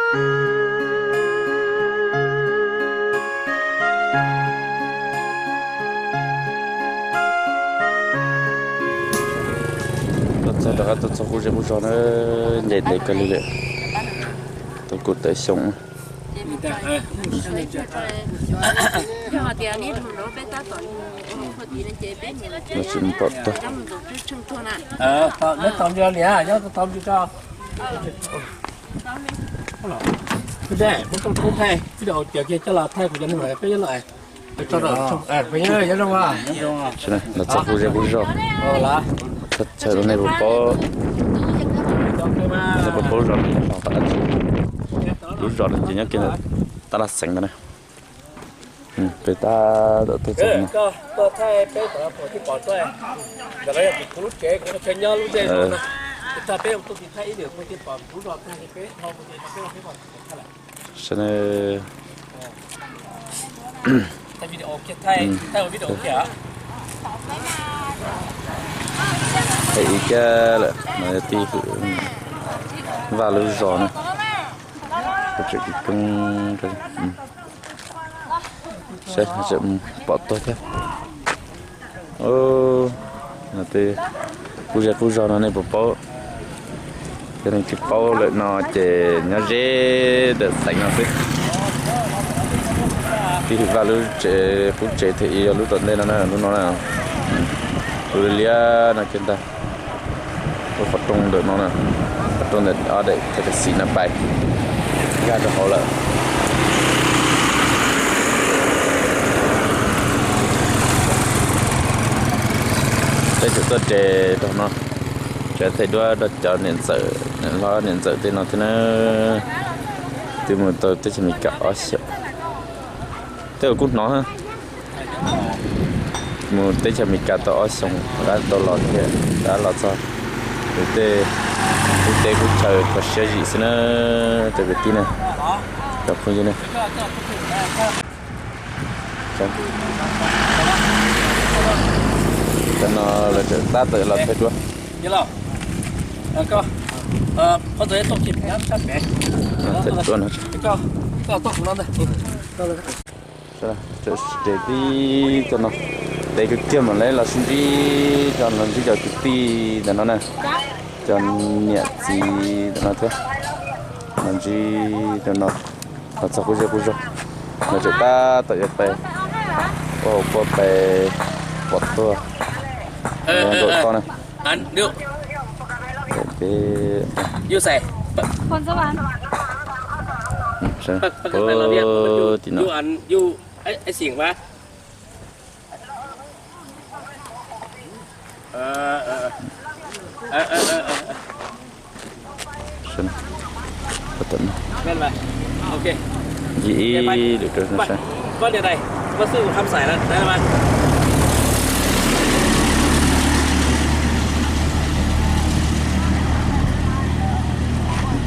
Tuaj txog rov qab tuaj txog qub zej qub zog na, nce ntev kawg li lawm, tau kaum tawm xyoo. Tsis pom tuaj. Los txog qub zej qub zog, txhawm rau nej puas paub, nej puas paub zos no yog zos dab tsi? Lub zos no ces nyob kiag ntawm tab laj xeev ntawd na. Peb tab tom tuaj txog no. Saib na. Thaij ib kiag lawm no, tij Hwm Vaj lub zos na. Kuv tseem kis koob, saib tseem pom tuaj thiab. Qub zej qub zog no nej puas paub? Yog nej tsis paub lawm no ces nyob ze ntawm xeev no xwb. Tij Hwm Vaj lub tsev, qub tsev thawj ib yog lub tom ntej no na, lub no na. Lub liab liab no kiag ntag. Lub qhov rooj ntawm no na, qhov rooj ntawm ob daim tag kas xim no pais nkag rau hauv lawm. Peb tseem tuaj res rau no, tseem thaij duab rau cov niam ntxawm, niam hlob niam ntxawm tej no thiab na. Twb mus tau teb chaws Amelikas ob xyoos, tej uas kuj hnov mus teb chaws Amelikas tau ob xyoos, rov qab tau los thiab, rov qab los txog tej qub teb qub chaw kho siab zim xwb na, cov kwv tij na, cov phooj ywg na. Cov no lawv tseem tab tom los thaij duab. Thaij duab no. Tseem tib cov no, ntev kawg kiag mam li los sib ntsib, cov no ntsib cov kwv tij ntawm no na, cov niam txiv ntawm no thiab. Los ntsib cov no, los txog qub zej qub zog, lawv tseem tab tom yuav pais, ua hauv kuaj pais pom tuaj, nkaum toj na. Tim no. Ib lwm rau saib.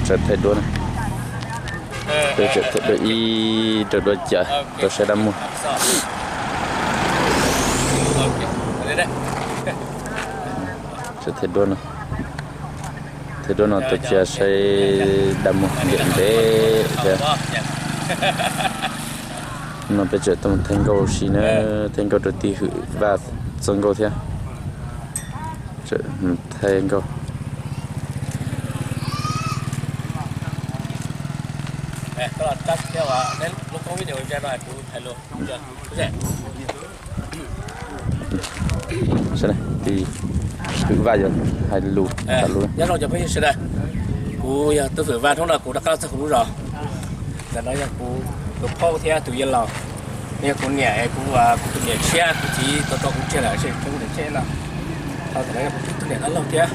Tseem thaij duab na. Peb tseem thaij duab ib rau duab cas rau saib dab muag. Tseem thaij duab no, thaij duab no tau cia saib dab muag ntev ntev thiab. No peb tseem tuaj mus thaij nkauj si na, thaij nkauj rau tij Hwm Vaj txoj nkauj thiab. Tseem thaij nkauj. Tij Hwm Vaj yog hais lus, tham lus. Nyob zoo cov phooj ywg sawv daws, kuv yog Tij Hwm Vaj, hnub no kuv rov qab los txog kuv lub zos. Ntawm no yog kuv tus phauj thiab tus yawg laus, yog kuv niam, kuv, kuv tus niam tshiab, kuv txiv tau tso kuv tseg lawm, kuv niam tshiab no. Ntawm no yog kuv tus niam dab laug thiab,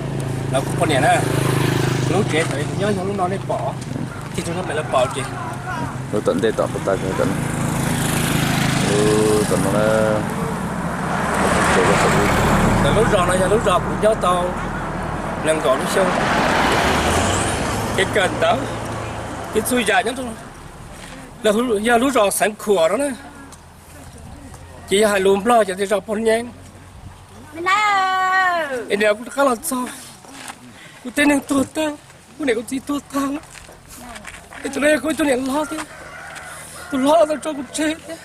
lawv kuv poj niam na. Kuv lub tsev thaum kuv nyob yog lub no nej pom, tig rau sab pem lawv pom ces. Lub tom ntej tom puas tag, tom no, lub tom no na. Ntawm lub zos no yog lub zos kuv nyob tau nees nkaum lub xyoo. Kev kawm ntawv, kev txhua yam nyob rau, yog lub zos Xeev Khuam no na. Ces yog hais lus Nplog ces tias zos Pog Nyeeb. Es nim no kuv rov qab los txog, kuv tej neeg tuag tag, kuv niam kuv txiv tuag tag, Tus no yog kuv ib tug niam hlob thiab, tus hlob los tau tso kuv tseg thiab.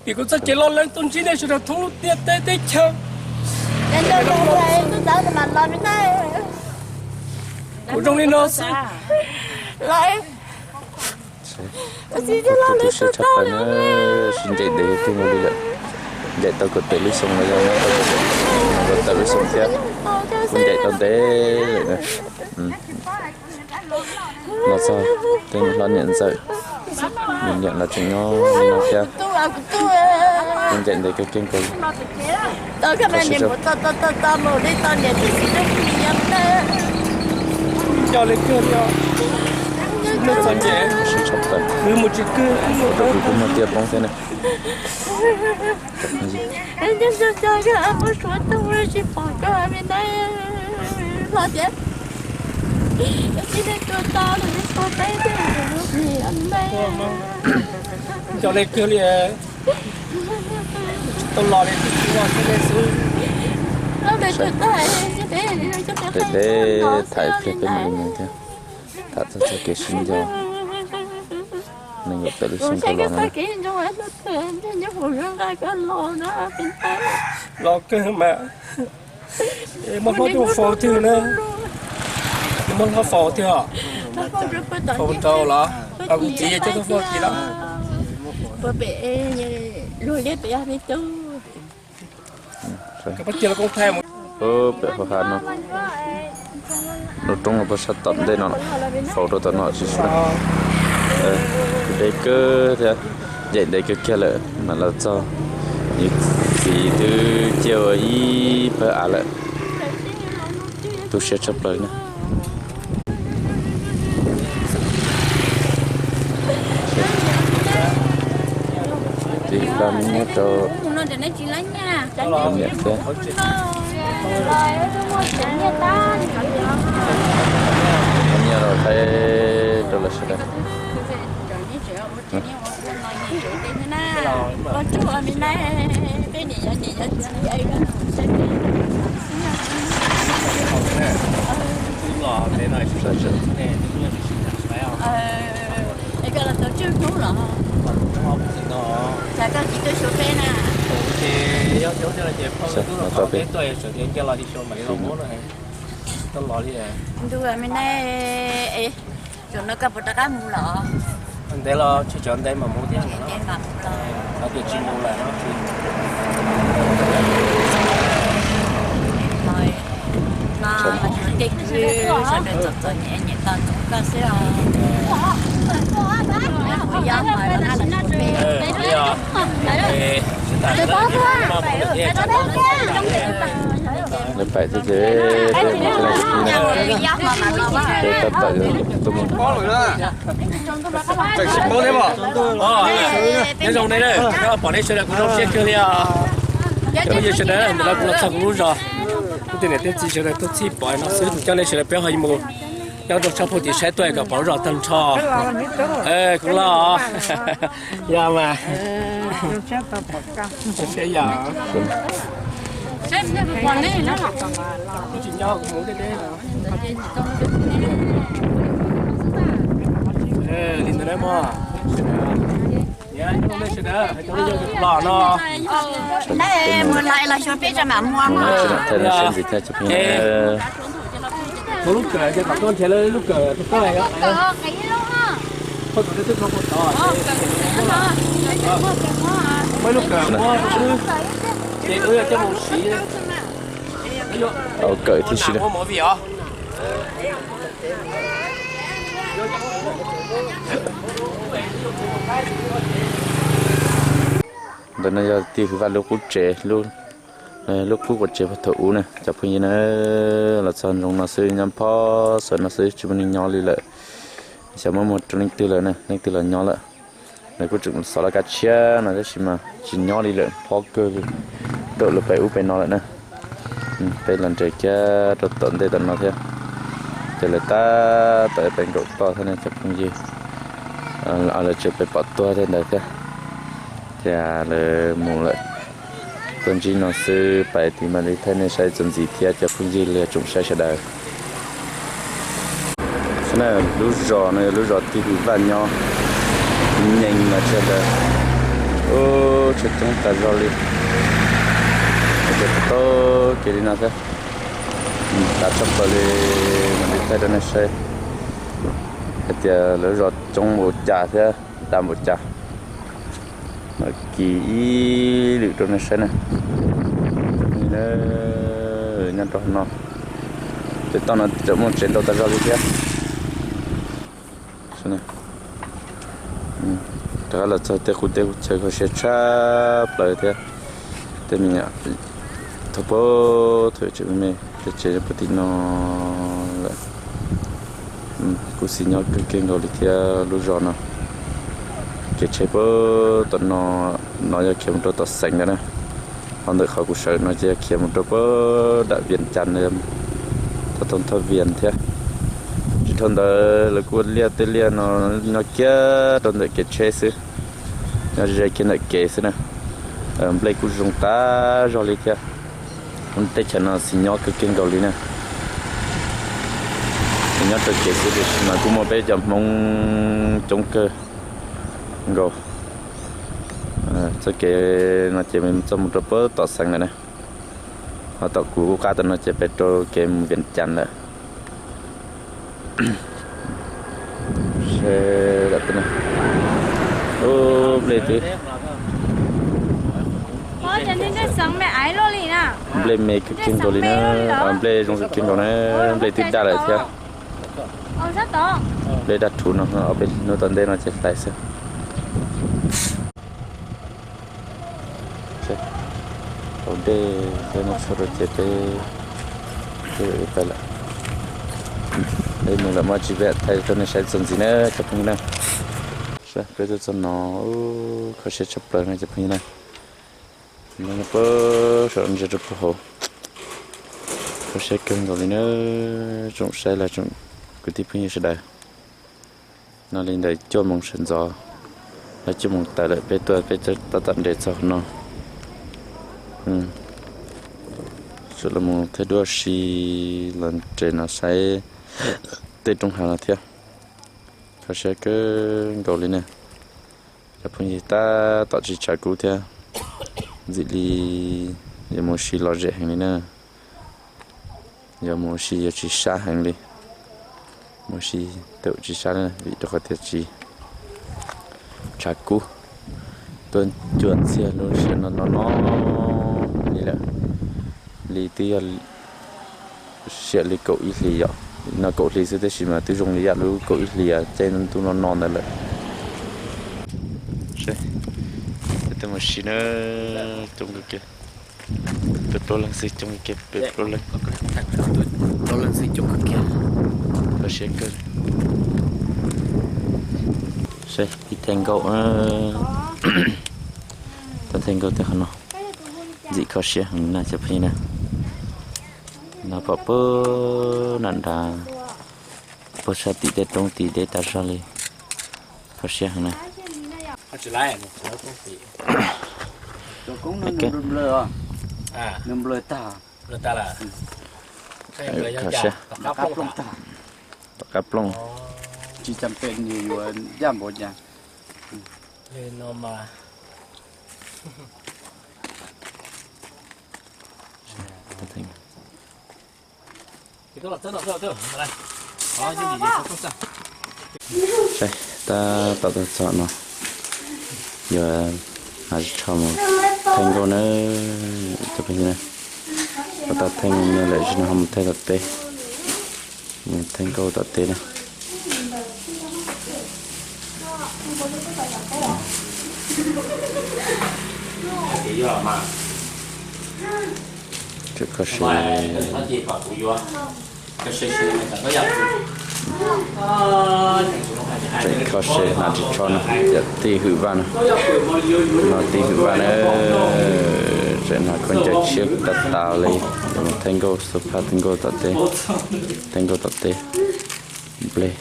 Vim kuv txoj kev loj leej tuaj ntsib nej sawv daws thoob lub ntiaj teb teb chaws. Kuv zoo li no xwb. Tus siab tshaj plaws na, sib ncaim ntev kiag mus li lawm. Ncaim tau kaum tawm lub xyoo los yog nyob tau kaum tawm lub xyoo thiab, kuv ncaim tau ntev lawm na. Los txog tej niam hlob niam ntxawm, niam los tseem nyob li no thiab, kuv ncaim ntev kawg kiag nkaus li. Sib tshaj plaws, kuv kuj muaj tiaj poob thiab na. Cov li kawg li, tsis tau los li, tsis los xwb li xwb. Tej thaij pliag peb mam li mus thiab, tham txog txoj kev sib nco nees nkaum tawm lub xyoo dhau los no. Los kawg mas, muab hlob coj faus twg na, muab hlob faus twg os. Faus rau los, kuv txiv coj tuaj faus tid los. Pem hauv hav no, lub roob no puag sab tom ntej no, faus rau tom no tsis su. Kuv deb kawg thiab, ncaim ntev kawg kiag lawm mam los txog. Yus txiv twb ciaj ua ib pawg av lawm, tu siab tshaj plaws na. Tiv la me nyob rau niam thiab. Nyiaj los thaij rau lawv sawv daws. Ntuj me ne, zaum no koj puas rov qab mus los? Ntev los tsis tseem ntev mam mus thiab. Hais tias tsis mus lawm no tsis. No tej kwv sawv daws txom txom nyem nyem tos ntsoov koj xwb os. Lawv pais thiab ces, peb tab tom tuaj mus. Nyob zoo nej, pom nej sawv daws kuv zoo siab kawg li os. Cov phooj ywg sawv daws, ntawm no kuv los txog kuv lub zos, kuv tej niam tej txiv sawv daws tuaj txhij pom no xwb, kuv coj nej sawv daws peb ho mus nyob rau tshaj phooj ywg saib tuaj kom pom lub zos tag nrho. Kuv los yog mas. Li ntawd na mog. Los no. Mus lais los xyuas peb tso mam muag mog. Muaj lub kawm ces kom tuaj nrhiav lub kawm rau koj. Muaj lub kawm muab rau wb, ces wb coj mus siv. Kawm thiab siv. Ntawm no yog Tij Hwm Vaj lub qub tsev, lub qub quas tsev puag thaum ub na cov phooj ywg na. Los txog nroog no xwb, nyob phob xeem no xwb, tsis muaj neeg nyob li lawm. Xyov muab muag rau leej twg lawm na, leej twg los nyob lawm. Lawv kuj tseem xov laj kab tshiab no tab sis mas tsis nyob li lawm, phob kawg li, nraum lawv pem ub pem no lawm na. Peb los nres kiag rau tom ntej tom no thiab, ces lawv tab tom pem nkaum toj thiab ne cov phooj ywg. Lawv tseem pem pom tuag thiab ntawd thiab. Ces lawv mus lawm. Tuaj ntsib no xwb, pais tid mam li thaij nej saib txuas ntxiv thiab cov phooj ywg li tsoom saib sawv daws. Na, lub zos no yog lub zos Tij Hwm Vaj nyob, nyeem mas tshaj ntawd. Ub, tsheb coob tas zog li. Ces tau kev li no thiab. Tav tshaj plaws li, mam li thaij rau nej saib hais tias lawv zos coob npaum cas thiab tas npaum cas. Mam kis ib lwm rau nej saib na. Nyob rau no, ces toj no tseem muaj tsev ntau tas zog li thiab. Rov qab los txog tej qub teb qub chaw kho siab tshaj plaws thiab. Tej me nyuam thauj puag thaum tseem me me, tej tsev puag tim no lawm. Kuj xis nyob kawg kiag nkaus li thiab lub zos no. Kev tsheb puag tom no, no yog khiav mus rau tom xeev ntawd na. Ho ntawm qhov kuv sawv no ces yog khiav mus rau puag nram Vias Cas, thaj thoob thaj Vias thiab. Tsis dhau ntawd lawv kuj ua liaj tej liaj no nyob kiag rau ntawm kev tsheb xwb, nyob ze kiag ntawm kev xwb na. Nplej kuj zoo tas zog li thiab. Lub teb chaws no xis nyob kawg kiag nkaus li na. Nyob rau kev xwb tiam sis mas kuj muaj peb cov Hmoob coob kawg nkaus. Txoj kev no ces txoj mus rau puag tom xeev lawm na. Ho tom kuv qab tom no ces pem rau kev mus Vias Cas lawm. Ub, nplej twb, nplej me kawg kiag nkaus li na. Nplej zoo kawg kiag nkaus na. Nplej twb daj lawm thiab. Nplej daj rhuv no, ob peb hnub tom ntej no ces hlais xwb. Haus dej thiab muab tshuaj rau ces peb, peb pais lawm. Peb mus lawm, muaj tsis peb thaij rau nej saib txuas ntxiv na cov phooj ywg na. Saib peb tuaj txog no, kho siab tshaj plaws no cov phooj ywg na. Nyob puag saum ntsia rau puag hauv, kho siab kawg nkaus li na. Tsoom saib los tsoom kwv tij phooj ywg sawv daws, no li ntawm cuaj moos sawv ntxov, los cuaj moos tawm lawm peb tuaj peb tab tom nres txog qhov no. Sawv los mus thaij duab si los nres no saib tej roob hav no thiab. Kho siab kawg nkaus li na. Cov phooj ywg tab tom tsis tshav kub thiab, ntxim li yuav mus ua si lom zem heev li na. Yuav mus ua si yuav tsis sab heev li. Mus ua si thaum tsis sab vim rau qhov tias tsis tshav kub. Tuaj cuag ntxiag lub sij hawm no no no li lawm, li twb yog siab li kaum ib hlis yom, no kaum hli xwb tab sis mas twb zoo li yam lub kaum ib hlis caij ntuj no no ntawd lawm. Seb, peb tuaj mus si na, coob kawg kiag, peb plaub leeg xwb coob kawg kiag, peb plaub leeg, plaub leeg xwb coob kawg kiag, kho siab kawg. Seb tib thaij nkauj, tau thaij nkauj tej qhov no, ntxim kho siab heev na cov phooj ywg na. No pom puag nram nrad, puag sab tim tej roob tid deb tas zog li, kho siab heev na. Kho siab, tom qab plooj. Seb, tab tom txog no, yuav hnav ris tsho mus thaij nkauj na, cov phooj ywg na. Tab tom thaij nkauj no lawm, zaum no ho mus thaij tom teb, mus thaij nkauj tom teb na. Tseem kho siab, tseem kho siab hnav ris tsho no, yog Tij Hwm Vaj na, no Tij Hwm Vaj na, tseem hnav khaub ncaws tshiab tas tas li, yuav mus thaij nkauj xub phaj thaij nkauj tom teb, thaij nkauj tom teb, nplej,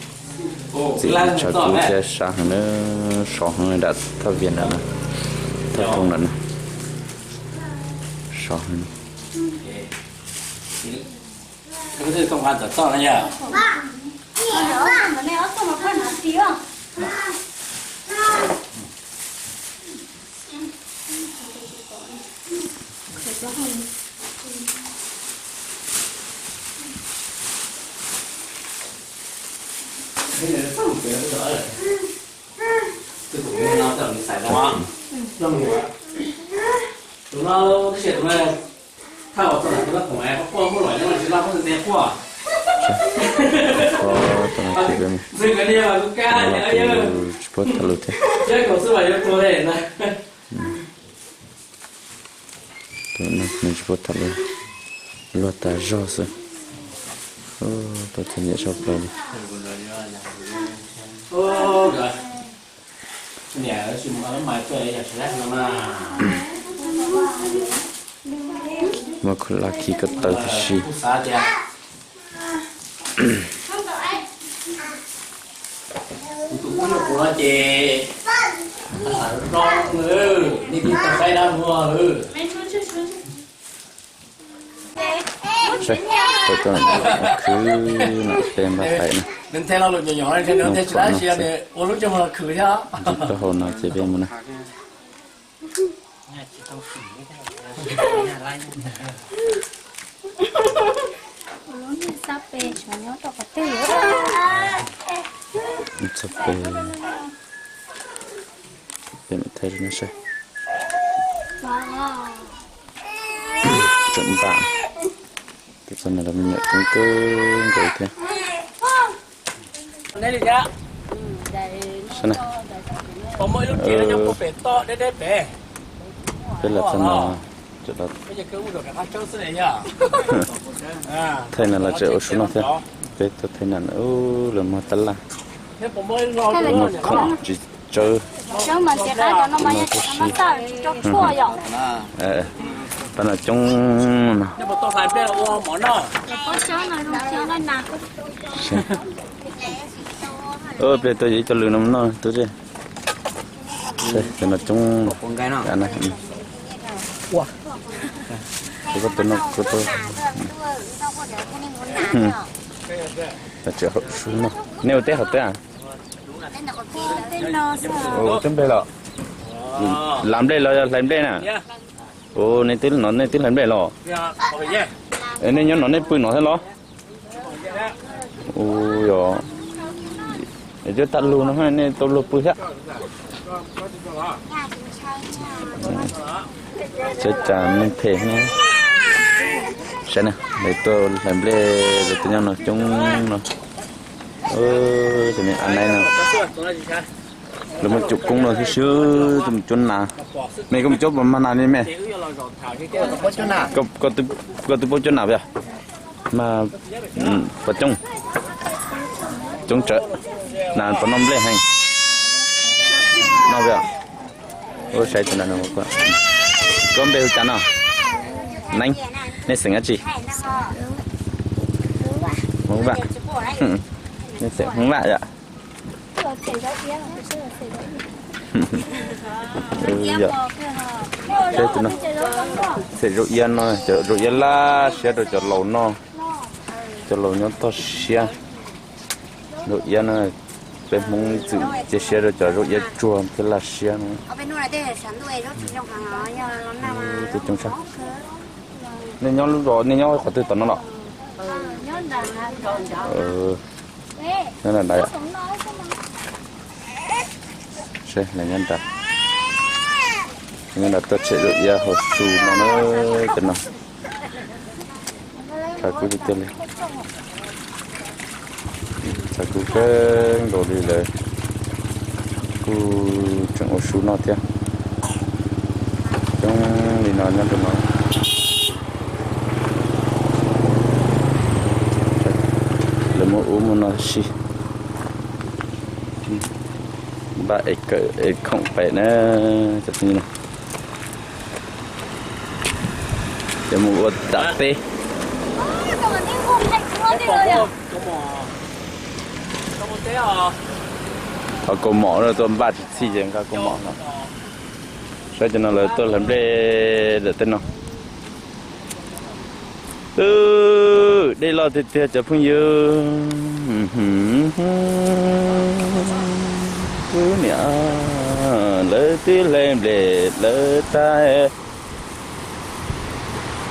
txim li tshav kub thiab sab heev na, sov heev nram thaj vias nram na, thaj thoob nram na, sov heev. Tus no tab sis tus no thaj uas txog tus no khoom es quaj muaj luam nyob tsis loj, muab ntej quaj. Ntxwg kawv niag mas kuv kab tias yawg, tsis paub tham lus thiab. Yawg kaum xwb mas yuav tuag li na. Nws tsis paub tham lus, luag tas zog xwb. Tau txom nyem tshaj plaws li. Muab khaub hlab khi ko taw tib si. Kuv tus ub yog kuv no ces, nej tau saib dab muag. Seb, tau tuaj khwv no, peb npaj tais na. Nws nthe lo lus nyuam nyuam no, nws nthe tsis dab tsi, nws ua lub coj mus los khwv thiab. Ntsib taub hau no ces peb mus na. Lub niag xab pes nyob rau qhov twg? Xab pes, peb mam thaij rau nej saib. Tseem npam, tus txog no los me nyuam coob kawg nkaus thiab. Saib na, peb los txog no, thaij no los tseem ua su noj thiab. Peb tuaj thaij na, lawv muag tab laj, muag khoom tsis tsawb. Pab no coob no. Pliag tuaj yuav ib co lws no noj tub. Cov no coob. Koj tus no, koj tus, tseem haum su noj. Nej ua teb qhov twg? Ua teb nplej los? Lav nplej los yog hlais nplej na? Ua, nej twb no nej twb hlais nplej los? Nej nyob no nej pw no thiab los? Ua, yog, cov tag lug no nej tau luag pw thiab. Saib cas neeg phem ne. Saib na, lawv tuaj hlais nplej, lawv tuaj nyob no coob no. Cov me a naib no, lawv muaj cum koob no xwb xwb, tuaj mus cuab nas. Me koj mus cuab puas mag nas li me? Koj twb paub cuab nas puas yog? Mas puas coob? Coob tsawv. Nas puas noj nplej heev? Noj puas yog? Ua, saib tus no, koj npe hu cas no? Neeb. Nej xeem dab tsi? Hmoob Vaj. Nej xeem Hmoob Vaj yom? Yog, saib tus no, xeem Zaub Iab no, cov Zaub Iab laj siab rau cov laus noj, cov laus nyob toj siab. Zaub Iab no, peb Hmoob ib txwm cia siab rau cov Zaub Iab tsuag thiab laj siab no. Coob tshaj. Nej nyob lub zos, nej nyob qhov twg tom no los? Nyob nram nrad yom? Seb, nyob nrad, nyob nrad tuaj tshem Zaub Iab haus su no na, cov no. Tshav kub tiag tiag li. Tshav kub kawg nkaus li lawm. Kuj tseem ua su noj thiab. Coob li no nyob rau no. Lawv muab ub muab no si. Npaj es kawm es khoom pem na, cov phooj ywg na. Ces mus ua tam teb. Thov kaus mom, tuaj npaj tsis txhij ces nqa kaus mom no. Saib cov no lawv tuaj hlais nplej ntawm tej no. Ub, dej loj tiag tiag cov phooj ywg. Ub, niam, lawv twb hle nplej lawv tag,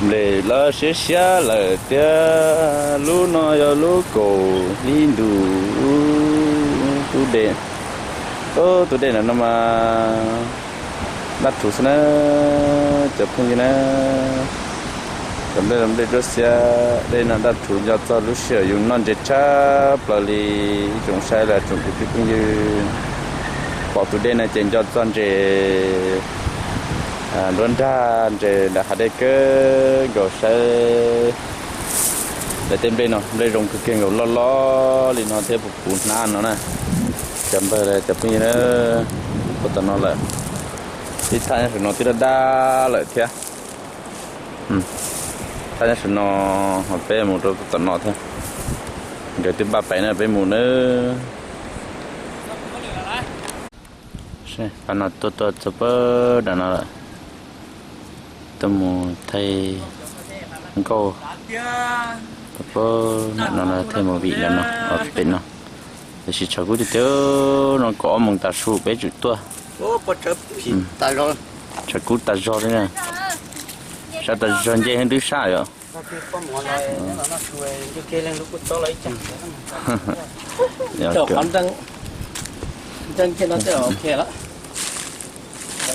nplej los siab siab lawm thiab. Lub no yog lub kaum hli ntuj. Tus dej, tus dej no no mas daj rhuv xwb na, cov phooj ywg na. Cov nplej nplej ruab xiab, dej no daj rhuv nco txog lub sij hawm yus noj ntses tshaj plaws li. Ib tsoom saib los tsoom kwv tij phooj ywg, pom tus dej no ces nco txog ntses nruab nrag, ntses nram hav dej kawg nkaus. Saib daim tej nplej no, nplej zoo kawg kiag nkaus, loj loj li no thiab puv puv hnab no na. Cov npawg cov phooj ywg na, puag tom no lawm, ib thaj nyob saum no twb daj daj lawm thiab. Thaj nyob saum no, ho peb mus rau tom no thiab. Nkawd twb npaj pais na, peb mus nawb. Pab no tuaj tuaj txog pab nram no lawm, tuaj mus thaij nkauj. Pab no thaij movie nram no, pem no. Tiam sis tshav kub tiag tiag, no kaum ob moos tav su peb tseem tuaj. Tshav kub tas zog li na. Sab tas zog, nce heev twb sab yom.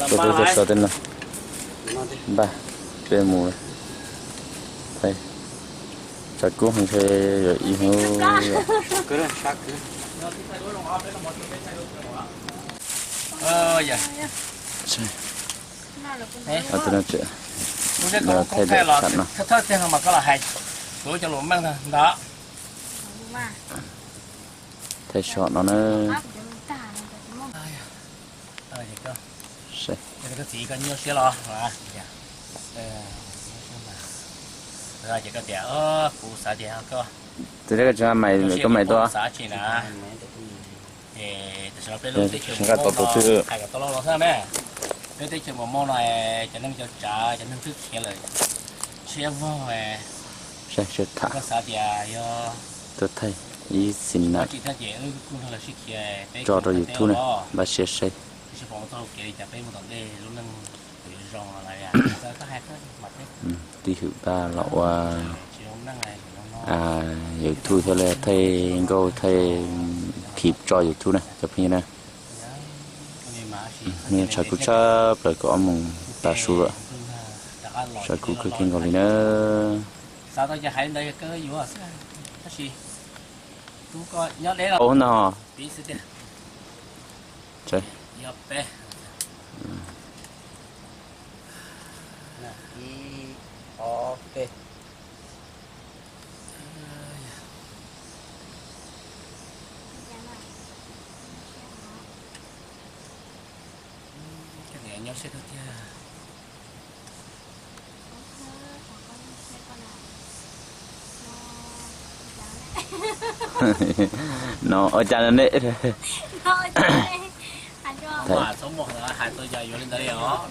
Tuaj tuaj txog tej no, npaj peb mus. Tshav kub heev, ntshe yuav ib hnub. Thaij lawm tsam no. Thaij saum no na. Tus koj txiv koj nyuaj siab los? Ces koj tias, kuv xav tias koj, koj mais tuaj. Ces tam sim no peb lub teb chaws Nplog no hais kom tau loj los xwb ne. Peb teb chaws Nplog no cov neeg cov tsav cov neeg twb khiav lawm siab vog. Koj xav tias yog tuaj thaij ib xim na, tso rau YouTube na, npaj siab saib. Tsis pom txoj hau kev li cas, peb mus tom ntej lub neej kuv yuav zoo los. Tij Hwm Paj los ua YouTube thiab li, thaij nkauj thaij clip tso YouTube na cov phooj ywg na. Tshav kub tshaj plaws, kaum ob moos tav su lawm. Tshav kub kawg kiag nkaus li na. Ub no. Nyob siab kawg tiag. No ua cas ne? Txhob muaj hais tau yog yuav li ntawd li os.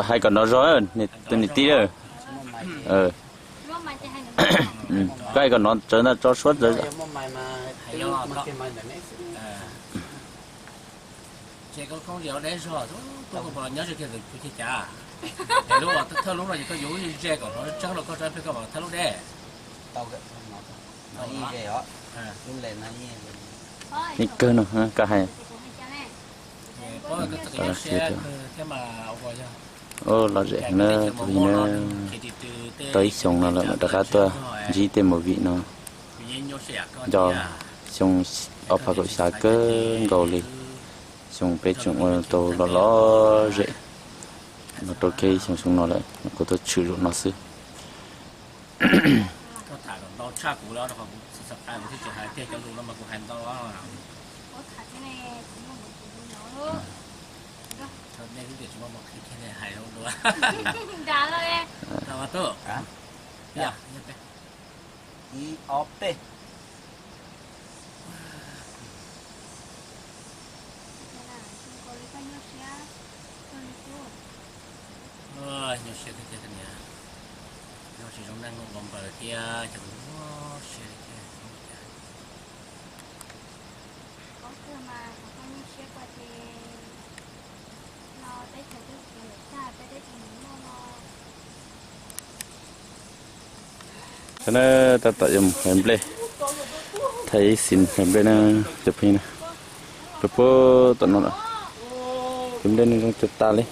Hais kom nrov zog, tus niam tij. Koj hais kom nrov, tsawv ntawd tso suab ntawd. Ces koj koob zem deb zog, tuaj koj puas los nyob ze kiag tus pus ceg cav? Es lub thawj lub no ces koj yuav ze kom hnov tseeb los koj tso peb koj mam thawj lub deb. Yeej kawg no, koj hais. Lom zem heev na, tus phooj ywg na. Tau ib xyoos no lawm mam rov qab tuaj ntsib tej movie no. Nco xyoo ob phav kaum xya kawg nkaus li, xyoo peb tseem ua tau lom lom zem. Los rau kiag ib xyoos xyoo no lawm, kuv tuaj tshwm zaum no xwb. Ib ob peb. Nyuaj siab tiag tiag niam, nyob tsis zoo neej nkaus npaws thiab cov nyuaj siab li thiab. Thaum no tab tom yuav mus hlais nplej, thaij ib xis hlais nplej na cov phooj ywg na. Pw puag tom no lawm, cov nplej no zoo cuag tas li.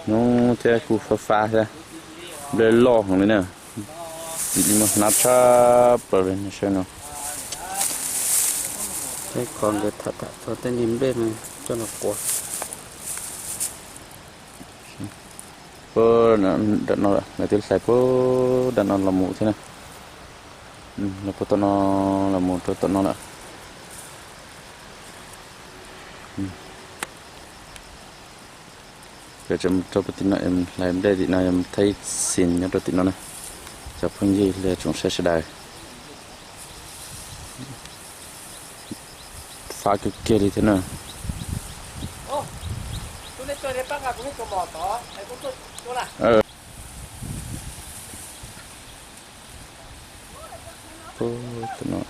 Hnub thiab kuj fab fab thiab, nplej loj heev li na. Hnab tshaj plaws li saib no. Tej qhov nkawd tham tham txog tej niag nplej no coj los quav. Puag nram no lawm, lawv twb hlais puag nram no los mus thiab na. Lawv puag tom no los mus rau tom no lawm. Ces tseem mus rau puag tim no, hlais nplej tim no, thaij ib xis nyob rau tim no na. Cov phooj ywg los tsoom saib sawv daws, fab kawg kiag li thiab na. Puag tom no,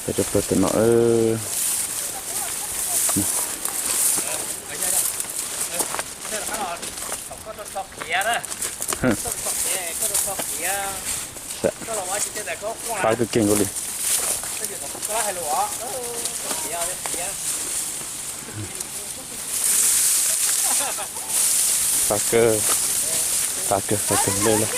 peb rau puag tom no. Fab kawg kiag nkaus li. Fab kawg, fab kawg, fab kawg nplej lawm.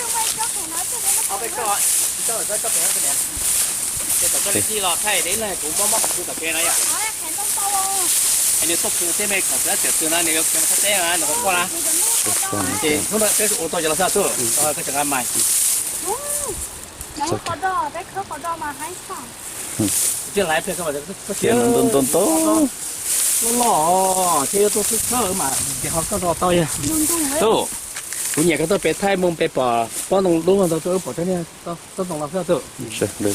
Ntau ntau ntau, loj loj thiab yuav tuaj xwb tshawb mas ces ho koj nrog tau yog. Tub, kuv nyiam koj tuaj pem thaij mus pem pom pob ntoo dub ntau tuaj wb pom tsob niag tsob ntoo los xwb tub. Thiaj li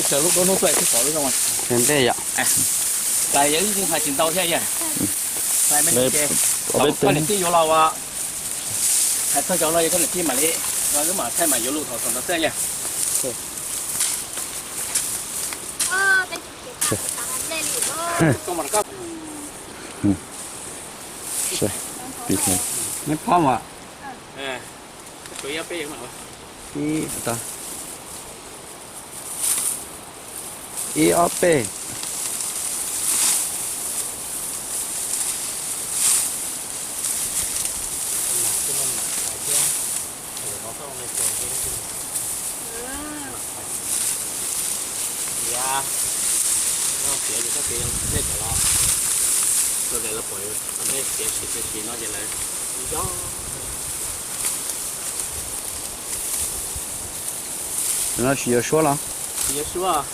raws lub duab hnub tuaj thiaj pom lub zoo. Ntej yom. Hlais yog ib hais tsis ntau thiab yog. Hlais me ntsis ces koj niam tij yuav los ua, hais txog cov no yog koj niam tij mam li, wb mam thaij mas yuav lus thaum txog ntawd xwb yog. Neb phob mas. Ib, ib ob peb. No tsis yuav suab los? Tsis yuav suab.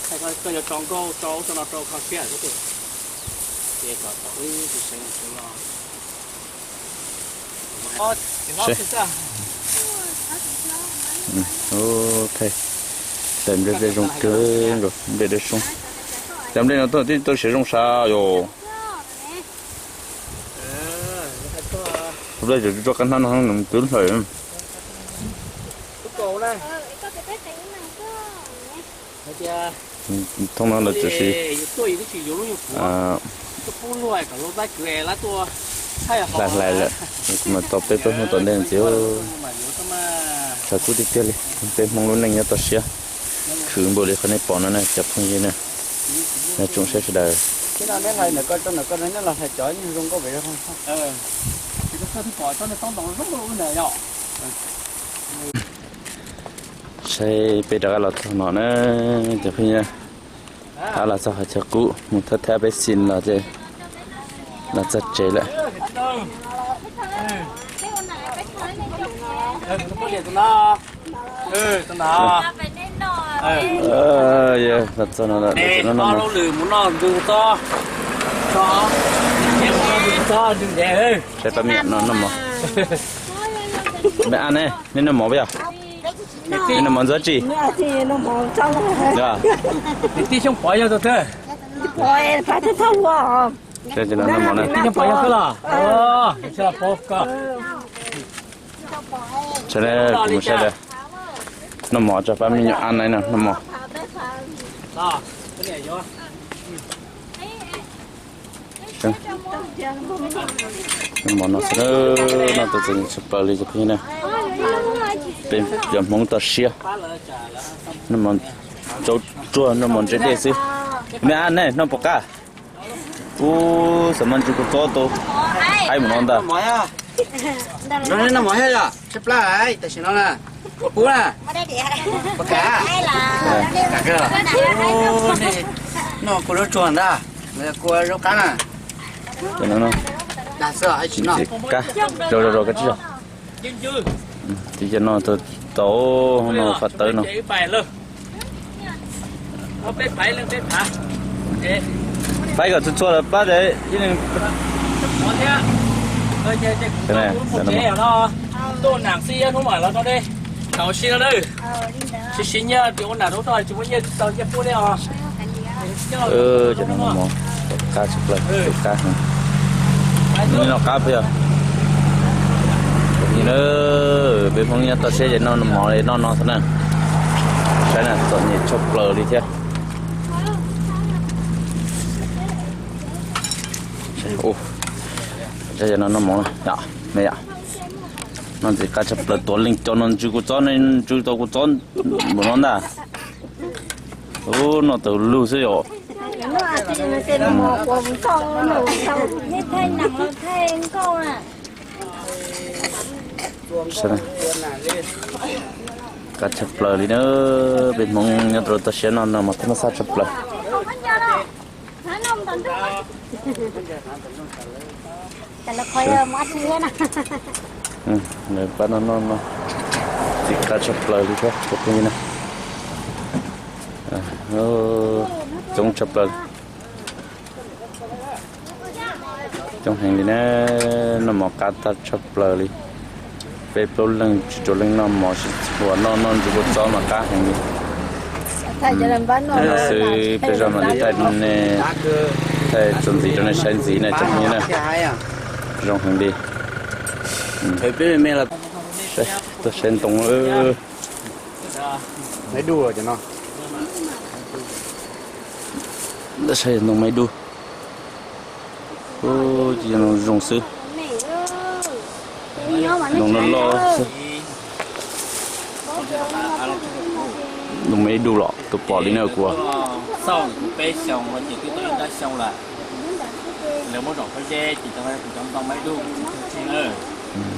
Koj yuav tso nkauj tso ub tso no rau kho siab xwb. Ces kom thaum wb tsis seev tsis seev no. Thaij nplej zoo kawg nkaus, nplej dawb soob. Cov nplej no twb tau siav zoo sav yom. Nplej tsuas tso qab hnab no nws twb hlawv. Thooj no lawv tsuas siv hlais hlais lawm, kuv mam tau peb plaub hnub tom ntej ntxiv. Tshav kub tiag tiag li, peb Hmoob lub neej nyob toj siab, khwv npaum li qhov nej pom no na cov phooj ywg na, nej tsoom saib sawv daws. Saib peb rov qab los txog no na cov phooj ywg, rov qab los txog qhov chaw qub mus thawj thawj peb xis los ces los txog tsev lawm. Los txog no lawm, no no, saib pab me nyuam no noj mov. Me ab ne, nej noj mov peb yog? Noj mov ntxuav tsi? Tij xyoo pov yog tus twg? Tij xyoo pov yog tus twg los? Noj mov tso pab me nyuam Ab Naib no noj mov. Noj mov no xwb, noj tau txaus ntshai plaws li cov phooj ywg na. Peb cov Hmoob toj siab, noj mov tsaub tsuag, noj mov ntse dej xwb. Me Ab Naib, noj puas qab? Ub, xav mas ntsw kua txob tau haib mus no ntag. Noj mov thiab yom, tshaib plab tam sim no na. Kua pub na. Puas kam? Kam kawg. Noj kua zaub tsuag ntag, kua zaub qab na. Dag xwb, tsis noj. Rau rau rau koj tsis zog. Tib cov no tau tau no faj tawb no. Pab kom txhua txhua lawm pab. Tuaj nam xij hnub mam los no de. Thaum sib no na, sib sib nyiaj tsis ua nam rau toj tsis muaj nyiaj tsis tau nyiaj pub li os. Cov no mov qab tshaj plaws, qab heev. Noj qab peb yog, peb Hmoob nyob toj siab ces noj mov li noj no xwb na. Saib na, txom nyem tshaj plaws li thiab. Cov no noj mov, me yom, noj ntxim qab tshaj plaws. Tuav leej cov no ntsw kua txob, ntsw tau kua txob npaum no ntag. Ub, noj tau lug xwb yom. Qab tshaj plaws li na, peb Hmoob nyob rau toj siab no noj mov thab mab xaj tshaj plaws. Pab no noj no, ntxim qab tshaj plaws li thiab cov phooj ywg na. Coob tshaj plaws, coob heev li na, noj mov qab tag tshaj plaws li. Peb plaub leeg tsis rau leej noj mov, sib txhua noj noj ntsw kua txob mas qab heev li. Xwb peb zaj mam li thaij, thaij txuas ntxiv rau nej saib ntxiv na cov phooj ywg na. Zoo heev li. Tuaj saib ntoo. Saib ntoo maib dub. Zoo xwb. Ntoo loj loj xwb. Ntoo maib dub los tus pom li na kuv.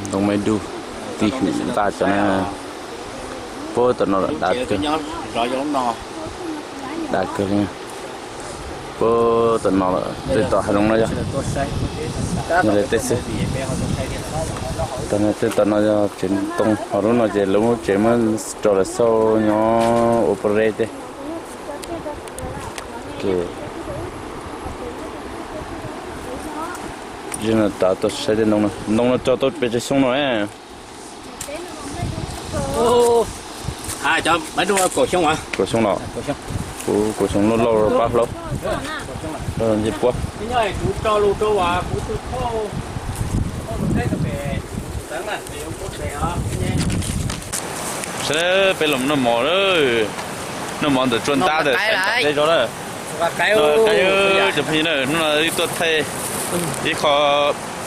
Ntoo maib dub, tib hwm ntaj cov na. Puag tom no dav kawg, dav kawg li. Puag tom no lawm, tej tom hav zoov no yog, yog lawv tej xwb. Tej tom no yog tsev ntoo, ho lub no ces lawv muab tsev muab rau lawv xauj nyob ua pov reb tej. Ces no tav tuaj saib tej ntoo no, ntoo no cog tau pes tsawg xyoo no? Cov maib dub kaum xyoo, kaum xyoo los, kuv kaum xyoo lauj lauj pab hlaub. Nce puab. Saib peb los noj mov, noj mov ntawm tsua ntab ntawm Xaiv Nram zej zog na. Cov phooj ywg na, hnub no wb tuaj thaij ib qho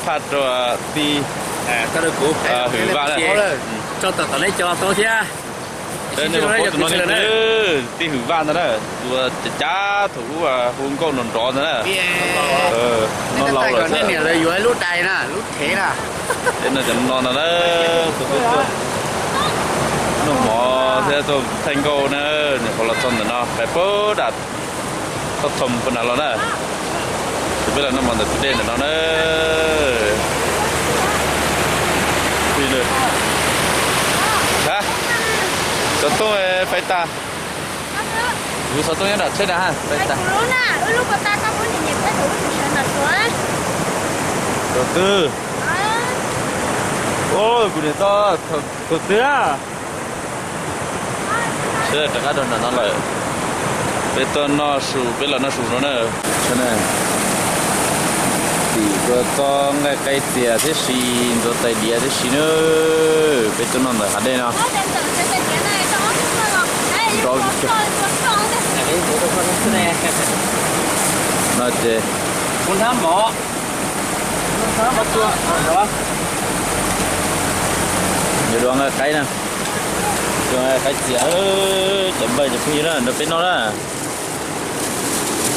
phaj rau tij Hwm Vaj na. Tij Hwm Vaj ntag na, tus cav cav thaum ub hu nkauj nrov nrov ntag na. No laus lawm xwb. Yuav lub dais na, lub thev na. Ces no cov no ntag na, tuaj tuaj tuaj noj mov thiab tuaj thaij nkauj na, nyuam qhuav los txog ntawm no pais puag dam Thoj Thom puag nram los na. Ces peb los noj mov ntawm tus dej ntawm no na. Xov tooj fais tas. Kuv xov tooj nyob nram tsheb na, fais tas. Tus twg? Kuv niam tau tus twg a? Rov qab rau nram no lawm. Peb tuaj noj su, peb los noj su no na. Tim tua txob nqaij qaib txias thiab si, ntxuav tais diav thiab si na. Peb tuaj noj ntawm hav dej no. No ces kuv hnab mov, hnab mov tua, yuav dua nqaij qaib na. Dua nqaij qaib txias, cov npawg cov phooj ywg na, nrog peb noj na.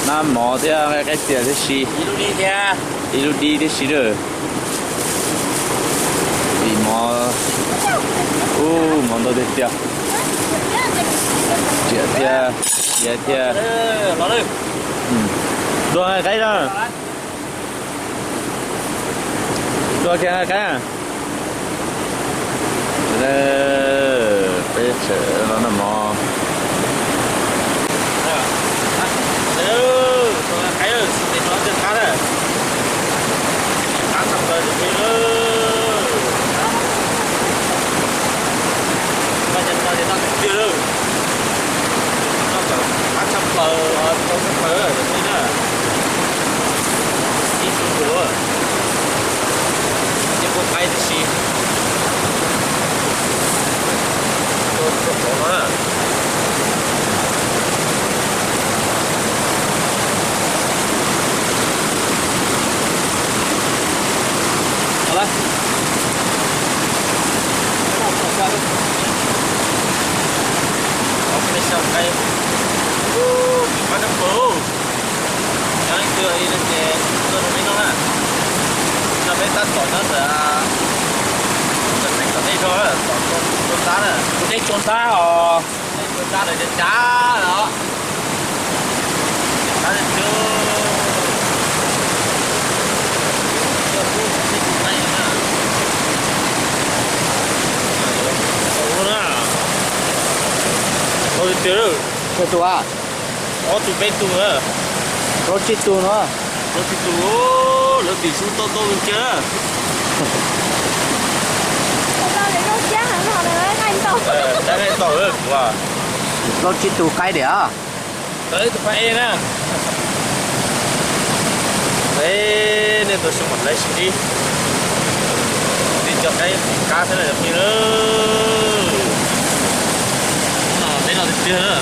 Hnab mov thiab nqaij qaib txias thiab si, ib lub dib thiab si na. Tim mov, ub, mov ntau tiag tiag. Riam thiab, diav thiab. Dua nqaij qaib na. Dua kiag nqaij qaib. Peb tseem los noj mov. Qab tshaj plaws, rau tshaj plaws, ib tug tus, ib tug qaib tib si. Tua txog qhov no na. Cov leej twg li no ces tuaj rau peb noj na. No peb tab tom nyob ntawm, ntawm teem tom dej zog, tom tua ntab na. Tus dej tua ntab os. Tua ntab lawv cav cav os. Cav cav tiag tiag. Tua tiag tiag. Ob tug peb tug na. Plaub tsib tug no. Plaub tsib tug, lawv tim su tau tau kiag na. Tab nqaij ntau kuv. Plaub tsib tug qaib diam. Tau ib tug qaib na. Nej tus xyoo mam lawv sib ntsib. Twb cov qaib qab xwb na cov phooj ywg. No peb noj tiag tiag na.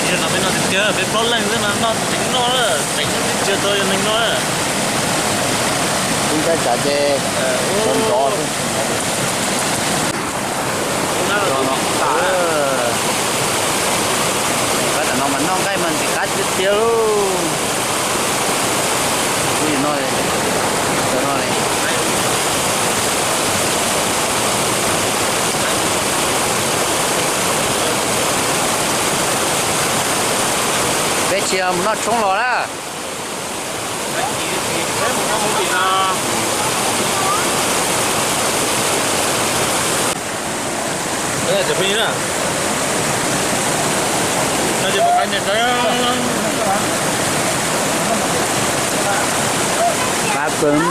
Peb noj tiag tiag, peb plaub leeg xwb mas noj tseem noj na, tseem noj tsis tau yog neeg noj na. Ib nrab tsav ces nrov nrov xwb. Qab tam no mas noj nqaij mas ntxim qab tiag tiag lauj. Kuv yim no, no li. Peb tsis mus noj tshoob los na. Qab kawg.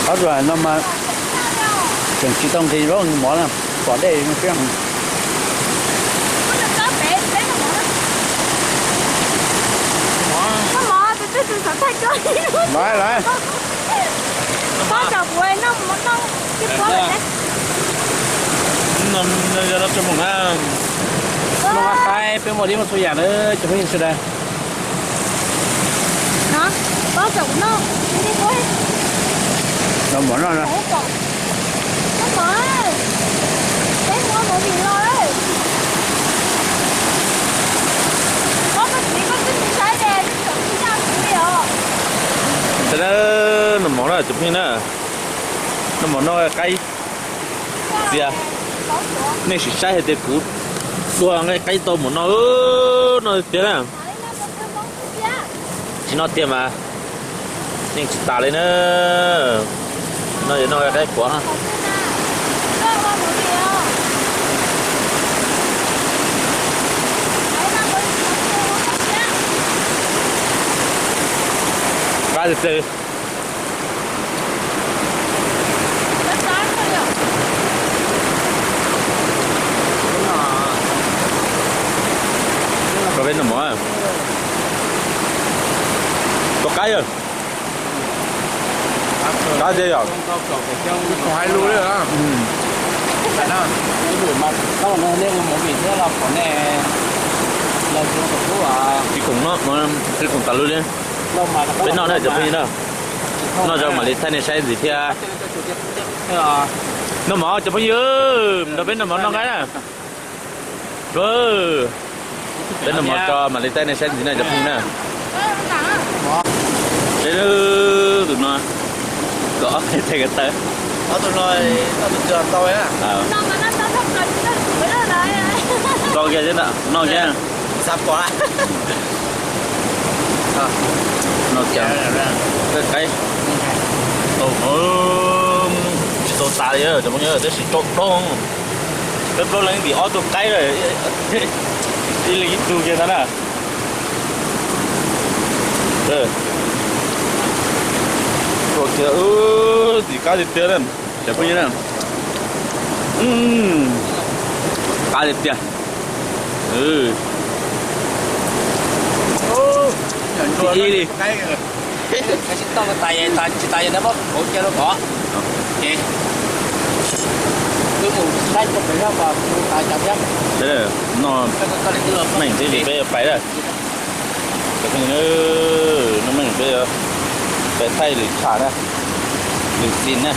Qab ruam no mas tseem tsis tau nqis zaub mov na, pom dej no thiab. Lawv, lawv. Noj qaib, peb muaj dib muaj txhua yam na cov phooj ywg sawv daws. Noj mov noj. Noj mov na cov phooj ywg na, noj mov noj qaib txias. Nej sim saib hais tias kuv tua nqaij qaib tau mus noj, noj tiag na. Tsis noj tiag mas yeej tsis tas li na. No yog noj qaib quav. Tiag tiag. Koj peb noj mov, tua qaib yog, qaib tiag yog. Tsis khoom no, tsis khoom tas lub li. Peb noj na cov phooj ywg na, noj tso mam li thaij nej saib ntxiv thiab. Noj mov cov phooj ywg, nrog peb noj mov noj nqaij na. Peb noj mov tso mam li thaij nej saib ntxiv na cov phooj ywg na. Peb tus no, kom ob peb teg ko taw. Tau kiag thiab ntawm no kiag. Noj kiag, qaib tau, tsis tau tas li cov phooj ywg, tab sis tau doog. Peb plaub leeg ntim ob tug qaib lawm, ib leeg ib tug kiag ntag na. Ua kiag, ntim qab tiag tiag na cov phooj ywg na. Qab tiag tiag. Ib li. Tsis tas, tsis tas, meej thiab li peb pais lawm. Cov phooj ywg, noj meej peb pais thaij lwm tshav na, lwm txim na.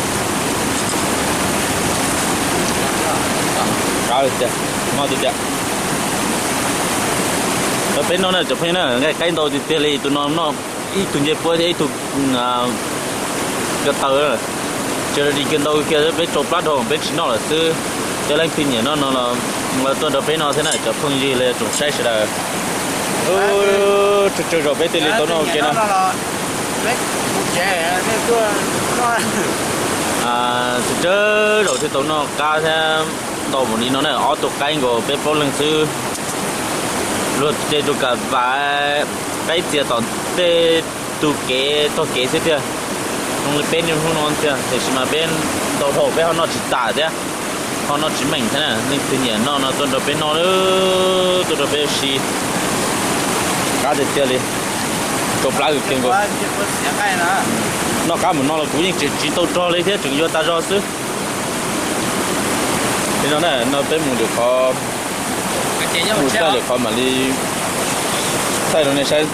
Qab tiag, noj tiag tiag. Peb noj na cov phooj ywg na, nqaij qaib ntau tiag tiag li, tus no noj ib tug ncej puab thiab ib tug ko taw. Tsis li kiag ntau kiag, peb tsau plab dhau peb tsis noj lawm xwb. Cov leej twg nyiam noj no los tuaj nrog peb noj thiab na cov phooj ywg los tsoom saib sawv daws. Tsawg tsawg zaus peb thiaj li tau noj ua ke no. Tsawg tsawg zaus thiaj tau noj qab thiab ntau npaum li no na, ob tug qaib nkaus peb plaub leeg xwb. Luag ces tus kam vam qaib txias tom tej tug kev tog kev xwb tiag. Zoo li peb niaj hnub no tiag, tiam sis mas peb ntau dhau peb ho noj tsis tas thiab, ho noj tsis meej thiab na. Leej twg nyiam noj no tuaj nrog peb noj, tuaj nrog peb ua si. Qab tiag tiag li, tsau plab kawg kiag nkaus. Noj qab mus no los kuv yeej tseem tsis tau rog li thiab, tseem yuav tas zog xwb. Li no na, no peb mus lwm qhov, mus txog lwm qhov mam li thaij rau nej saib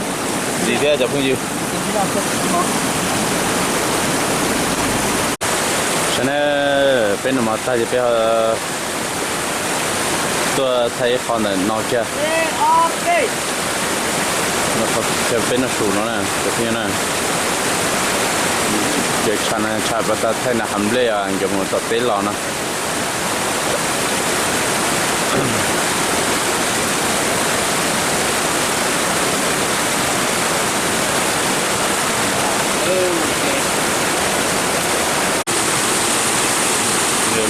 ntxiv thiab cov phooj ywg. Saib na, peb noj mov tag ces peb tuaj thaij ib qho ntawm no kiag. Peb noj su no na, cov phooj ywg na. Ces tshav na, tshav pas tas thaij na hav nplej nkawd mus tom teb los no.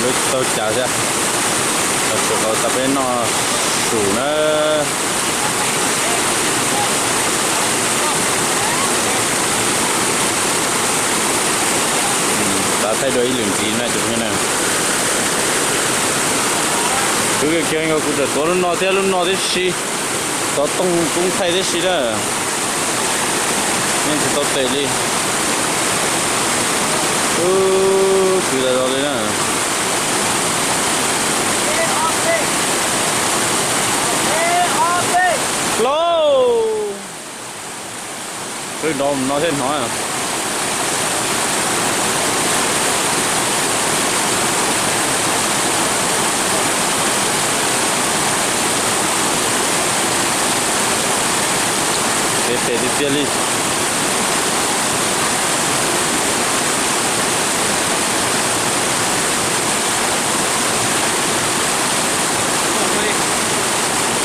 Lub tsis tau cas thiab, los tsuas tau tas peb noj su na. Tav thaij dua ib lwm ntxiv na cov phooj ywg na. Kuv kiag kuv tseem tuav lub no thiab lub no tib si, tuav tooj koob thaij tib si na. Yeej tsis tau tes li. Ub, twb tas zog li na. Lauj, twb nrov mus no thiab hnov. Pem pem tiag tiag li.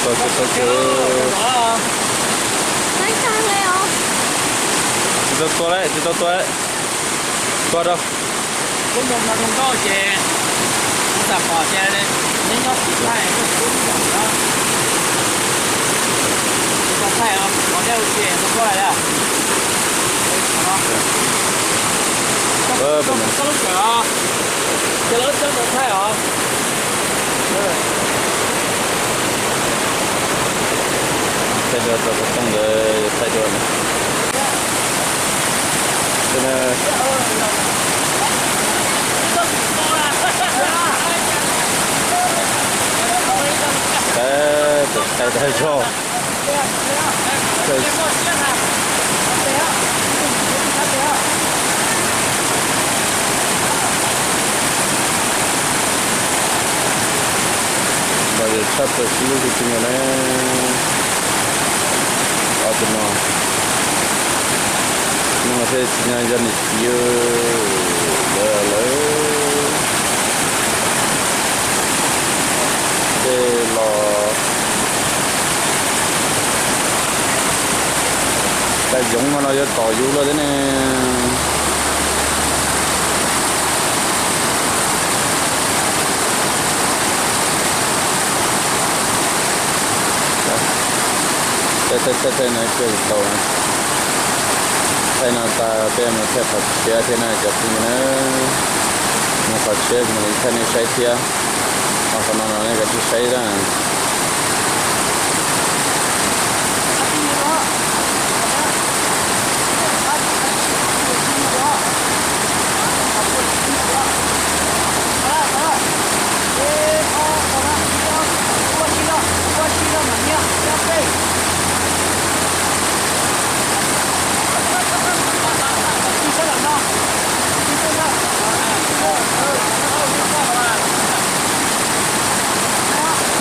Tau kawg, tau kawg. Tsis tau tua lawm, tsis tau tua lawm. Tua rau. Lub mus no zoo nkauj ces kuv xam phom tias neb nyob tim thaij, tsis tau thaij os, qhov nej ua tsis tau thaij lawm. Thaij rau xov tooj ntawd thaij rau. Thaij tag zog. Los yog tshaj plaws sib hlub kawg kiag na. Ob tug no, no thiaj tsis nyob yog niam txiv lawm. Tej los tais yoov no los yuav tom yus lawm thiab ne. Thaij thaij thaij no kawg tau. Thaij no tas peb mus thaij qhov tshiab thiab na cov phooj ywg na. Mus qhov tshiab mus thaij nej saib thiab. Ho qhov no no nej kav tsij saib na.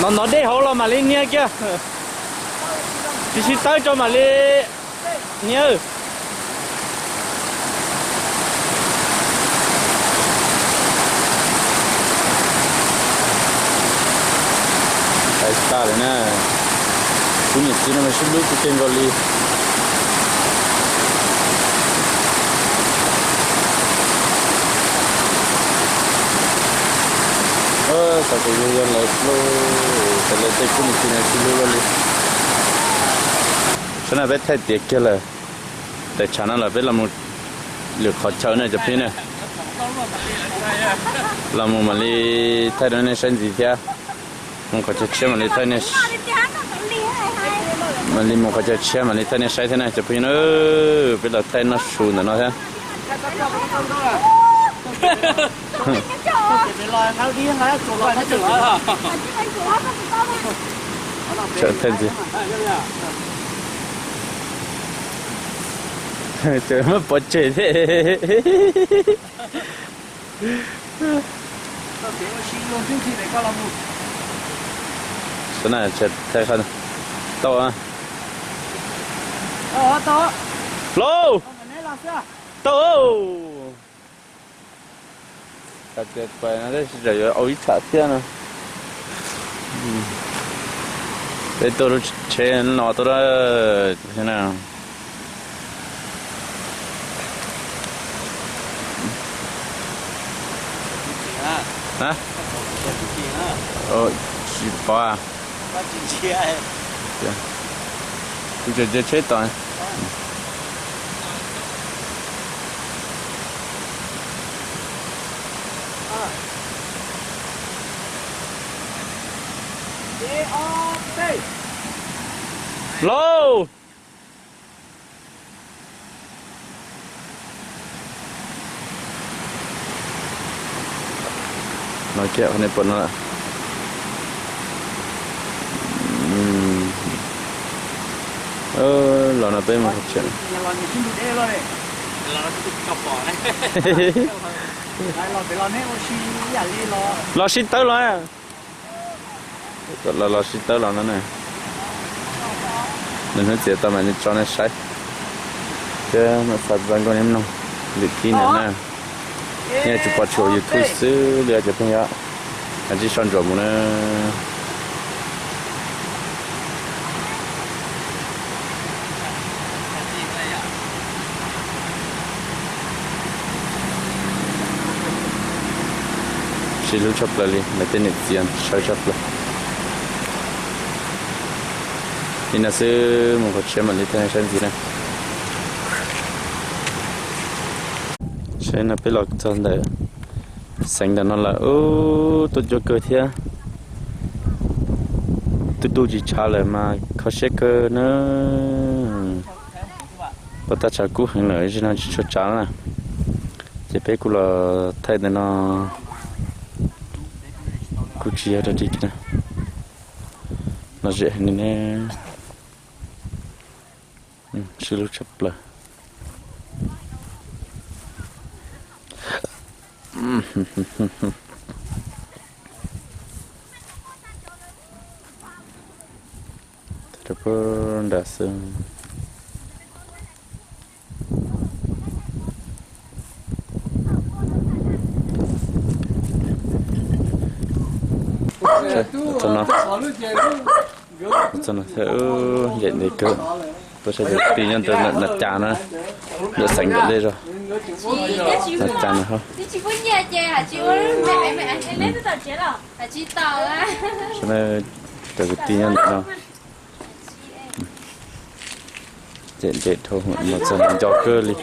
Nov nov dej hauv los mam li nias kiag. Tis sib tawb tso mam li nias. Thaij tag lawm na. Kuv niam txiv no mas sib hlub kawg kiag nkaus li. Xav tias yog lawv hlub, xav lawv tej kuj mus tsis sib hlub luaj li. Saib na peb thaij tiav kiag lawm. Tawm tshav no los peb los mus lwm qhov chaw na cov phooj ywg na. Los mus mam li thaij rau nej saib ntxiv thiab. Mus qhov chaw tshiab mam li thaij nej, mam li mus qhov chaw tshiab mam li thaij nej saib thiab na cov phooj ywg na. Peb los thaij noj su ntawm no thiab. Thaij ntxiv. Ces muab pov tseg thiab. Xav na, thaij qhov tau. Lauj, tau. Hais tias pais no tab sis tseem yuav au ib tsham thiab no. Peb tuaj lub tsheb no tuaj na. Tsis pom. Kuv tseem cia tsheb tos. Lauj! Los kiag qhov nej pom no lawm. Los no peb mus qhov tseem. Los sib tawb los. Los los sib tawb los no na. Nws hnub txiav tau mam li tso nej saib. Thiab mam xav txog nkauj nej mloog lwm khib no na. Nej tsuas pom tshua YouTube xwb li cov phooj ywg. Kav tsij soj ntsuam mus na. Sib hlub tshaj plaws li, lawv tej niam txiv sawv tshaj plaws. Li no xwb, mus qhov tshiab mam li thaij saib ntxiv na. No peb los txog ntawm xeev ntawm no lawm, ub, tuaj coob kawg thiab. Twb ntuj tsis tshav lawm mas kho siab kawg na. Pom tab tshav kub heev lawm, zim no tsis tshua tshav na. Ces peb kuj los thaij ntawm no kuj tsis yog dog dig kiag na. Lom zem heev li ne. Sib hlub tshaj plaws. Rau puag nram xwb. Txog no, txog no thiab, ncaim ntev kawg. Tuaj saib cov kwv tij nyob ntawm Nas Cas na, ntawm xeev ntawm dej zog. Nas Cas no hos. Cov kwv tij nyob ntawm no. Ncaim ntev dhau, mas txog nco kawg li.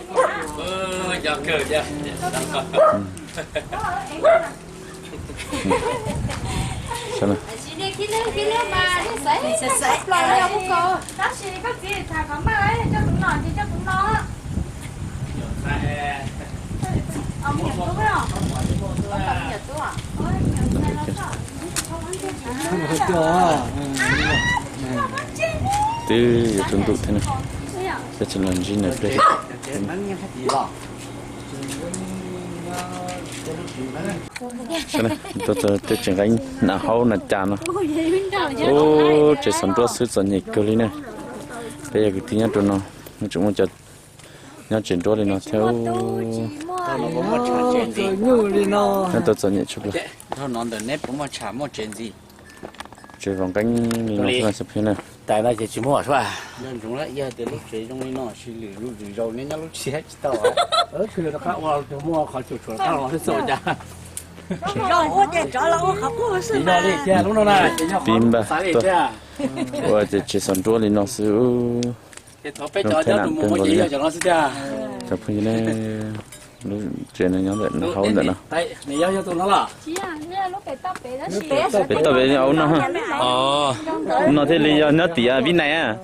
Twb yuav tsaus ntuj thiab na, peb tseem los ntsib nws pliag. Tuaj txog tej tseem nqeeb nram hauv Nas Cas no. Ub, tsev xov nruab xwb txom nyem kawg li ne. Peb yog kwv tij nyob rau no, tseem muaj cov nyob tsev nruab li no thiab. Nyob tau txom nyem tshaj plaws. Tsev vov nqeeb li no xwb na. Tais no ces tsis muaj suab. Nco ntsoov lawm, yog tias lub tsev zoo li no sis lwm lub lwm zaus neb nyob lub tsis tsis tau. Rov qab ua muaj qhov cuam tshuam rov qab los xwb cas. Pib npaj tuaj ua ces tsev xov nruab li no xwb. Zoo thiab nam peb nkaus li. Cov phooj ywg ne, lub tsev no nyob ntawm hauv ntawm no. Pem toj pem au no. No thiaj li yog nyob tim Vib Nais.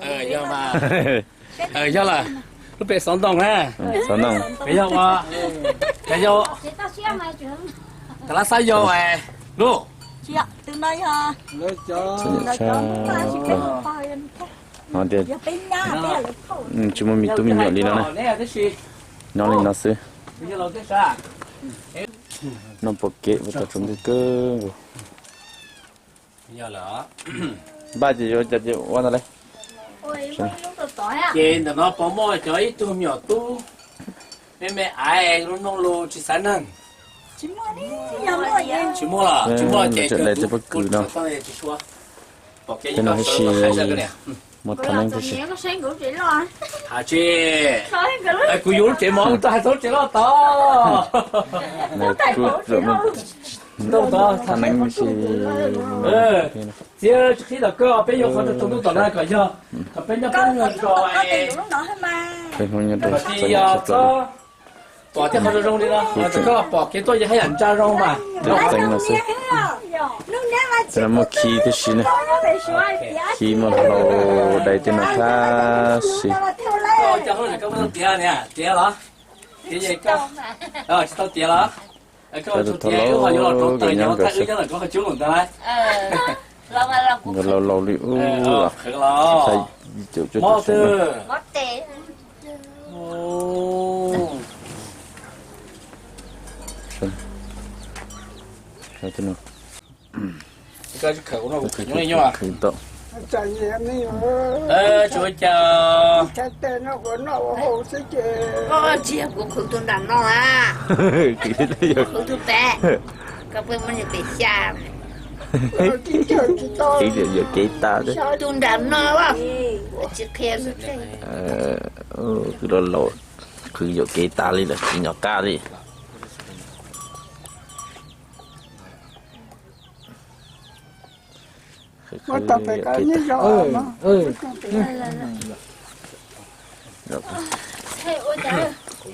Yog lawm, lub pem xov ntoo na. Xov ntoo. Pem yog ua, yog, Kav Lab Xab Yau lub. Tsis muaj me tub me nyuam li no na. Nyob li no xwb. Noj pom kev ua tau tsaus ntuj kawg nkaus. Npaj ces yuav cas ces ua ntag lauj. Ces ntawm no puas muaj cov ib tug me nyuam tub me me aiv lub noog los tsis xav neeg? Tsis muaj los tsis muaj ces kuv tsis suav. Pom kev ces koj sawv los hais saib koj niam. Muaj thaj neeb tib si. Hais tsis, kuv yus lub tsev mov kuv tau hais txog lub tsev loj tod. Ntoo tod thaj neeb tib si. Txiav tsis qhib tom koj, peb yuav qhov tsaus ntuj tom no kom yog, kom peb nyob peb nyob tso. Peb Hmoob nyob rau txoj, pom tej qhov zoo zoo li no, koj pom kev tuaj yog haj yam ntsa zoo mas. Txeev no xwb. Tej no muaj khi tib si na. Khi muaj hlau dais tej no tib si. Tiav los? Tsis tau tiav los? Koj tsis tiav, wb ho yuav los rau taws ces ho thaij wb nyob ntawm koj qhov cub ntag. Nkawd laus laus li ub, thaij ib caum cuaj caum xwb na. Tsis ua cas. Tsis yog kuv khwv tus nram no a. Khwv tus pem, koj pheej muab nws pem xya. Khwv yuam kev tas, tus nram no tsis qhia xwb. Kwv laus laus, khwv yuam kev tas li lawm tsis nyom qab li.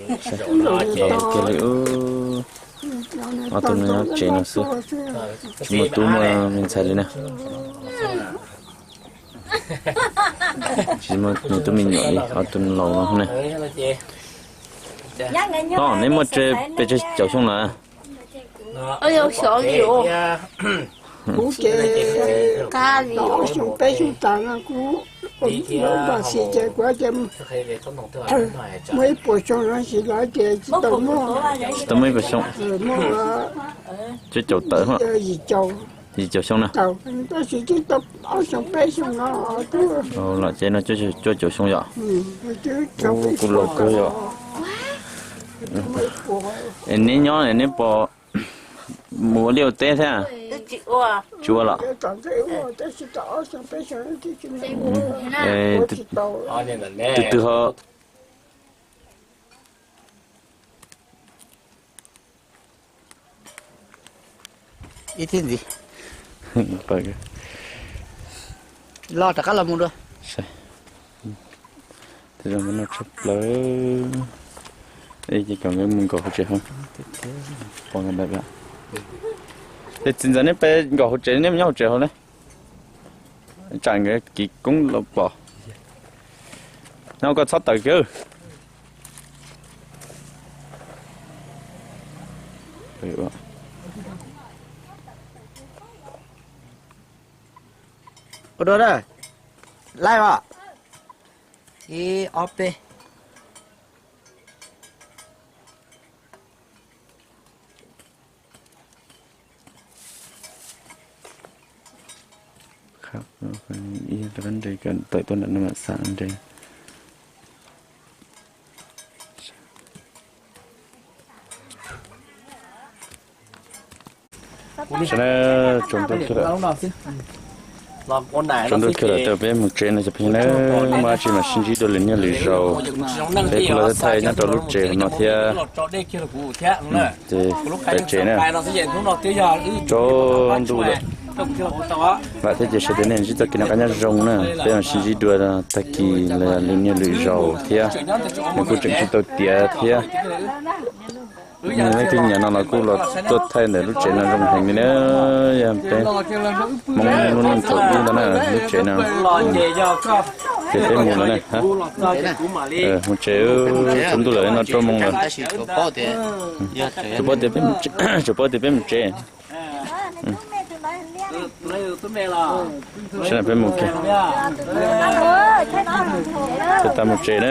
Kiag li, ob tug no nyob tsev no xwb, tsis muaj tub muaj me ntxhais li na. Tsis muaj me tub me nyuam li, ob tug laus no na. Neb muaj pes tsawg caum xyoo lawm? Kuv ces tau ob xyoo peb xyoo tas no kuv ua npaj xis ces kuv ces muaj ib puas xyoo no sis lawv ces tsis tau muaj. Tsis tau muaj ib puas xyoo. Cuaj caum tawm, yim caum xyoo na. Tab sis twb tau ob xyoo peb xyoo no. Los ces no cuaj caum xyoo yom. Kuj laus kawg yom. Es neb nyob neb puas mus ua liaj ua teb thiab? Tsis ua los? Tus twg ho? Ib thiab ntxiv. Los rov qab los mus dua. Tej zaum nkawd noj tshaj plaws. Ces kom nkawd mus nkaum hauv tsev hauv. Es txiv ntxawm neb peb nkaum hauv tsev, neb mus nyob hauv tsev hauv ne. Tsam nkawd kiv koob los pom. No koj txhob tawm kiag. Ua dua, laij os. Ib ob peb. Ib rov qab nres, tawm tuaj nram no mam xav nres. Tsaus ntuj kiag lawm, tsaus ntuj kiag lawm, tau peb mus tsev no cov phooj ywg na, muaj dab tsi mam sib ntsib dua lwm niaj lwm zaus. Peb kuj los thaij nyob rau lub tsev no thiab. Ces peb tsev na, tsaus ntuj lawm. Vam thiab cia siab tias nej ntsib txoj kev noj qab nyob zoo na, peb mam sib ntsib dua tag kis los lwm niaj lwm zaus thiab. Nws kuj tseem tsis tau tiav thiab. Leej twg nyiam no los kuj los tuaj thaij ntawm lub tsev no zoo heev li na. Yog peb Hmoob lub neej thaum ub ntawd na, lub tsev no. Ces peb mus lawm na. Mus tsev, tsaus ntuj lawm no rau moo lawm. Tsuas paub tias peb mus tsev. Saib na peb mus kiag. Peb tau mus tsev na.